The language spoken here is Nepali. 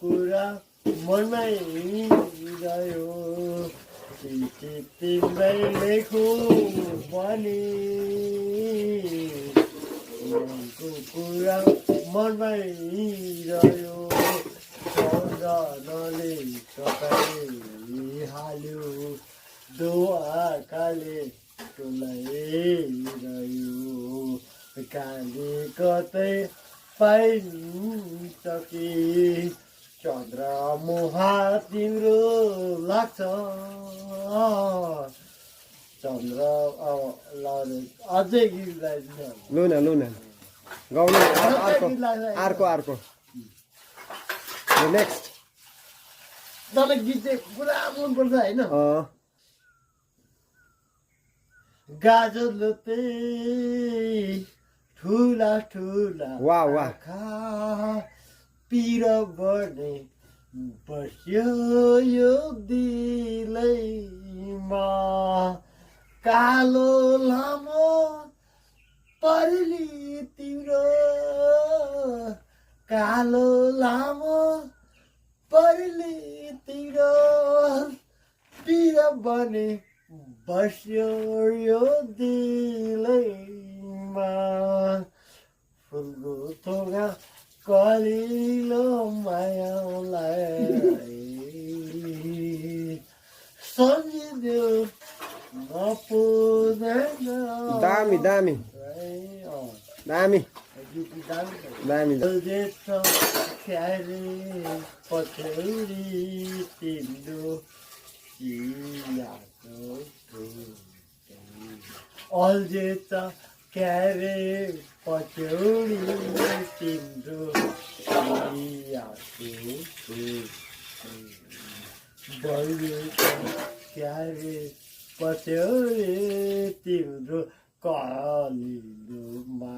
कुरा मनमै गयो तिमीलाई लेखौँ भने कुरा मनमै रह्यो सम्झनाले सताइहाल्यो दोआकाले टोलाइरह्यो काली कतै पाइन्छ कि चन्द्रमुहा तिम्रो लाग्छ चन्द्र अझै गीत गाइदिनु लु न गाउनु अर्को नेक्स्ट तपाईँ गीत चाहिँ पुरा मनपर्छ होइन गाजलते ठुला आँखा पिर बढ्ने बस्यो यो दिलैमा कालो लामो पर्ली तिम्रो कालो लामो पर्ली तिम्रो पिर बने बस्यो यो दिलैमा फुलको थोगा कलिलो मायालाई सम्झिदेऊ नपुग्दैन दामी क्यारे पछौरी तिम्रो अल्झे त क्यारे पछौरी तिम्रो बल्झे त क्यारे पछौरी तिम्रो कलिलो मा